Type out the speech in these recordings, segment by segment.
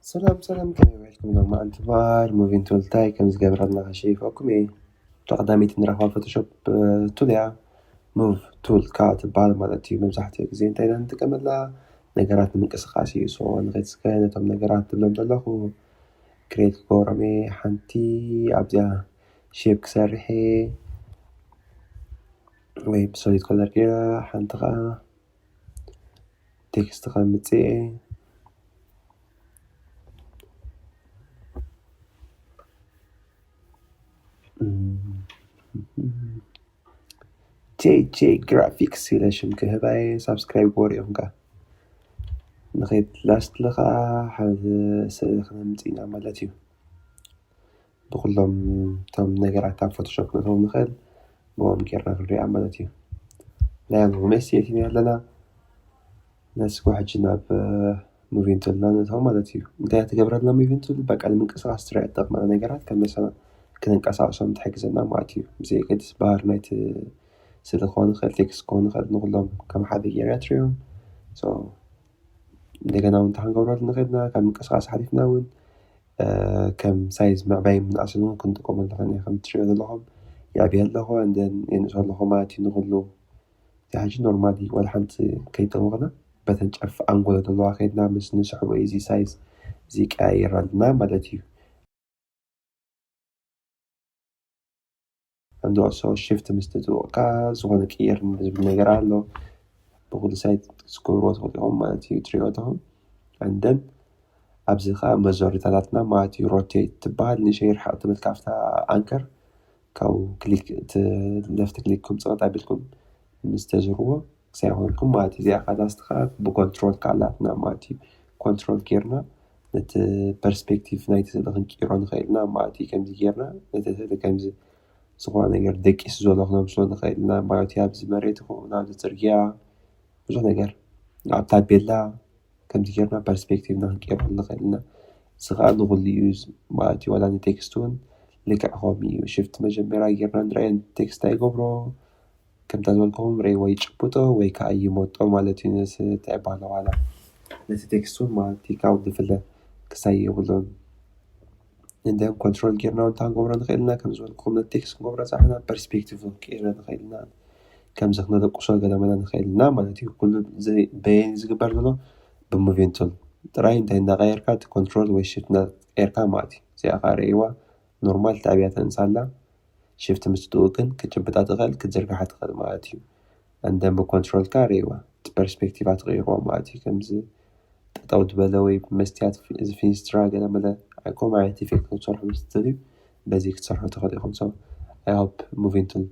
ሰላም ሰላም፣ ከመይ ውዒልኩም? ሎማዓንቲ እምበኣር ሙቪን ቱል እንታይ ከም ዝገብረልና ከሸይፈኩም እየ። እታ ቀዳመይቲ ንረኽባ ፎቶሾፕ ቱል እያ። ሙቭ ቱል ከኣ ትበሃል ማለት እዩ። መብዛሕትኡ ግዜ እንታይ ኢና ንጥቀመላ? ነገራት ንምንቅስቃስ እዩ። So ንኸይትስከ ነቶም ነገራት ትብሎም ዘለኹ ክሬት ክገብሮም እየ። ሓንቲ ኣብዚኣ ሼፕ ክሰርሕ እየ ወይ ብሶሊድ ኮለር ገይረ፣ ሓንቲ ከኣ ቴክስት ከምጽእ እየ። ጄ ጄ ግራፊክስ ኢለ ሽም ክህባ እየ። ሳብስክራይብ ግበሩ ኢኹም ከኣ። ንኸይድ ላስት ለኻ ሓደ ስእሊ ክነምጽእ ኢና ማለት እዩ። ብኩሎም እቶም ነገራት ኣብ ፎቶሾፕ ክነእትዎም ንኽእል፣ ብኦም ጌርና ክንሪኣ ማለት እዩ። ናይ ሎሚ መስትያት ኢና ኣለና። ነስጎ ሕጂ ናብ ሙቪን ቱልና ንእትዎ ማለት እዩ። እንታይ ትገብረልና ሙቪን ቱል? በቃ ንምንቅስቃስ ትሪኣ ትጠቕመና ነገራት ከም ነሳና ክንንቀሳቀሶም ትሕግዘና ማለት እዩ። ብዘየገድስ ባህሪ ናይቲ ስእሊ ክኸውን ይኽእል፣ ቴክስት ክኸውን ይኽእል፣ ንኩሎም ከም ሓደ ጌርና ትሪኦም። So እንደገና እውን እንታይ ክንገብረሉ ንኽእል ኢና? ካብ ምንቅስቃስ ሓሊፍና እውን ከም ሳይዝ ምዕባይ ምንኣስን እውን ክንጥቀመሉ ንኽእል ኢና። ከም እትሪኦ ዘለኹም ይዕብዮ ኣለኹ፣ and then የንእሶ ኣለኹ ማለት እዩ ንኹሉ። እዚ ሕጂ ኖርማሊ ዋላ ሓንቲ ከይጠወቕና በተን ጨፍ ኣንጎሎ ዘለዋ ከይድና ምስ ንስሕቦ እዩ እዚ ሳይዝ እዚ ቀያይረልና ማለት እዩ። And also ሽፍት ምስ ተጥወቕካ ዝኾነ ቅይር ዝብል ነገር ኣሎ። ብኹሉ ሳይድ ክትገብርዎ ትኽእሉ ኢኹም ማለት እዩ፣ ትሪኦ ኣለኹም። And then ኣብዚ ኸዓ መዞሪታታትና ማለት እዩ፣ ሮቴት ትበሃል፣ ንእሽተይ ርሕቕ ትብል ካብታ ኣንከር፣ ካብኡ ክሊክ፣ እቲ ለፍት ክሊክ ክምፅእ ኣቢልኩም ምስ ተዝርዎ ክሳይ ይኾንኩም ማለት እዩ። እዚኣ ኸዓ ላስት ኸዓ ብኮንትሮል ከኣ ኣላትና ማለት እዩ። ኮንትሮል ጌርና ነቲ ፐርስፔክቲቭ ናይቲ ስእሊ ክንቅይሮ ንኽእል ኢና ማለት እዩ። ከምዚ ጌርና ነቲ ስእሊ ከምዚ ዝኾነ ነገር ደቂሱ ዘሎ ክነምስሎ ንኽእል ኢና ማለት እዩ። ኣብዚ መሬት ይኹን ኣብዚ ጽርግያ ብዙሕ ነገር ኣብ ታቤላ ከምዚ ጌርና ፐርስፔክቲቭና ክንቅይሮ ንኽእል ኢና። እዚ ኸዓ ንኹሉ እዩ ማለት እዩ። ዋላ ንቴክስት እውን ልክዕ ከምኡ እዩ። ሽፍት መጀመርያ ጌርና ንርኣዮ ቴክስት ኣይገብሮ። ከምታ ዝበልኩኹም ርኤ ወይ ጭብጦ ወይ ከዓ ይመጦ ማለት እዩ። ነቲ እንታይ ይበሃል ዋላ ነቲ ቴክስት እውን ማለት እዩ ካብ ዝፍለ ክሳይ የብሉን። እንደም ኮንትሮል ጌርና እውን እንታይ ክንገብሮ ንኽእል ኢና? ከም ዝበልኩኹም ነቲ ቴክስት ክንገብሮ ፃሕና ፐርስፔክቲቭ ክንቅይሮ ንኽእል ኢና። ከምዚ ክነደቅሶ ገለ መለ ንኽእል ኢና ማለት እዩ። ኩሉ እዚ በየን ዝግበር ዘሎ ብሙቪን ቱል ጥራይ እንታይ እንዳቀየርካ እቲ ኮንትሮል ወይ ሽፍት እንዳቀየርካ ማለት እዩ። እዚኣ ከዓ ርእይዋ ኖርማል ጣብያ ተንሳላ። ሽፍት ምስ ትጥውቅ ግን ክትጭብጣ ትኽእል ክትዝርግሓ ትኽእል ማለት እዩ። And then ብኮንትሮል ከኣ ርእይዋ እቲ ፐርስፔክቲቫ ትቕይርዎ ማለት እዩ። ከምዚ ጠጠው ዝበለ ወይ መስትያት ፊ- እዚ ፊንስትራ ገለ መለ ከምኡ ዓይነት ኢፌክት ክትሰርሑ ምስ ትደልዩ በዚ ክትሰርሑ ትኽእሉ ኢኹም። So I hope ሙቪን ቱል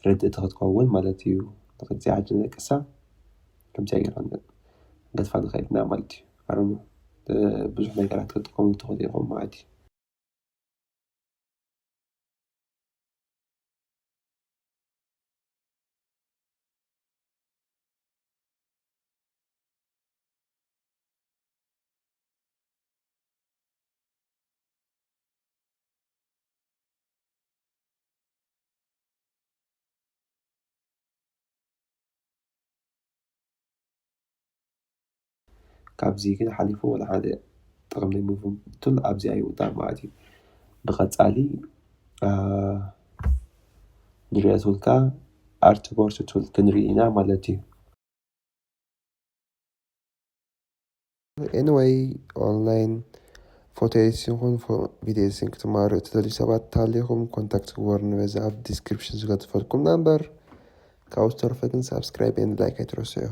ርድእቲ ክትከውን ማለት እዩ። ንክልቲኣ ሕጂ ንደቅሳ ከምዚኣ ጌርና ንገድፋ ንኽእል ኢና ማለት እዩ። ኣሮኖ ብዙሕ ነገራት ክትጥቀሙ ትኽእሉ ኢኹም ማለት እዩ። ካብዚ ግን ሓሊፉ ወላ ሓደ ጥቕሚ ናይ ሙቭ ቱል ኣብዚ ኣይውዳእ ማለት እዩ። ብቐጻሊ አ፣ ንሪኦ ቱልካ ኣርትቦርድ ቱል ክንርኢ ኢና ማለት እዩ። Anyway, ኦንላይን ፎቶ ኤዲቲንግ ይኹን ፎ- ቪዲዮ ኤዲቲንግ ክትማሩ እትደልዩ ሰባት እንተሃሊኹም ኮንታክት ግበሩኒ በዚ ኣብ ዲስክሪፕሽን ዝገድፈልኩም ናምበር። ካብኡ ዝተረፈ ግን ሳብስክራይብ ኤንድ ላይክ ኣይትረስዑ።